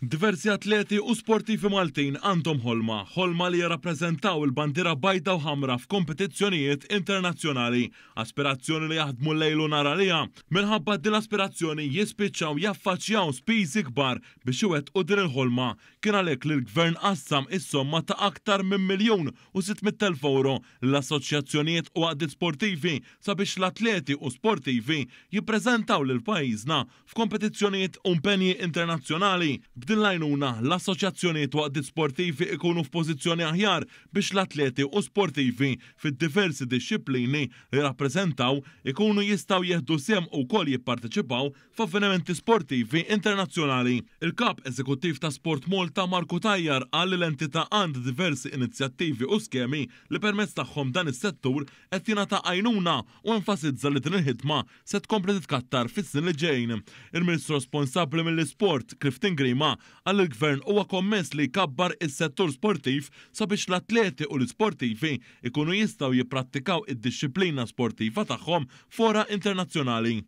Diversi atleti u sportivi Maltin għandhom ħolma, ħolma li jirrappreżentaw il-bandiera bajda u ħamra f'kompetizzjonijiet internazzjonali, aspirazzjoni li jaħdmu lejl u nhar għaliha. Minħabba din l-aspirazzjoni jispiċċaw jaffaċċjaw spiżi kbar biex iwettqu din il-ħolma. Kien għalhekk li l-Gvern qassam is-somma ta' aktar minn 1,600,000 ewro lill-assoċjazzjonijiet u għaqdiet sportivi sabiex l-atleti u sportivi jippreżentaw lil pajjiżna f'kompetizzjonijiet u impenji internazzjonali. B'din l-għajnuna, l-assoċjazzjonijiet u għaqdiet sportivi jkunu f'pożizzjoni aħjar biex l-atleti u sportivi fid-diversi dixxiplini li jirrappreżentaw ikunu jistgħu jieħdu sehem u wkoll jipparteċipaw f'avvenimenti sportivi internazzjonali. Il-Kap Eżekuttiv ta' Sport Malta, Mark Cutajar, qal li l-entità għandha diversi inizjattivi u skemi li permezz tagħhom dan is-settur qed jingħata għajnuna u enfasizza li din il-ħidma se tkompli titkattar fis-snin li ġejjin. Il-Ministru responsabbli mill-Isport, Clifton Grima, qal li l-Gvern huwa kommess li jkabbar is-settur sportiv sabiex l-atleti u l-isportivi jkunu jistgħu jipprattikaw id-dixxiplina sportiva tagħhom f'fora internazzjonali.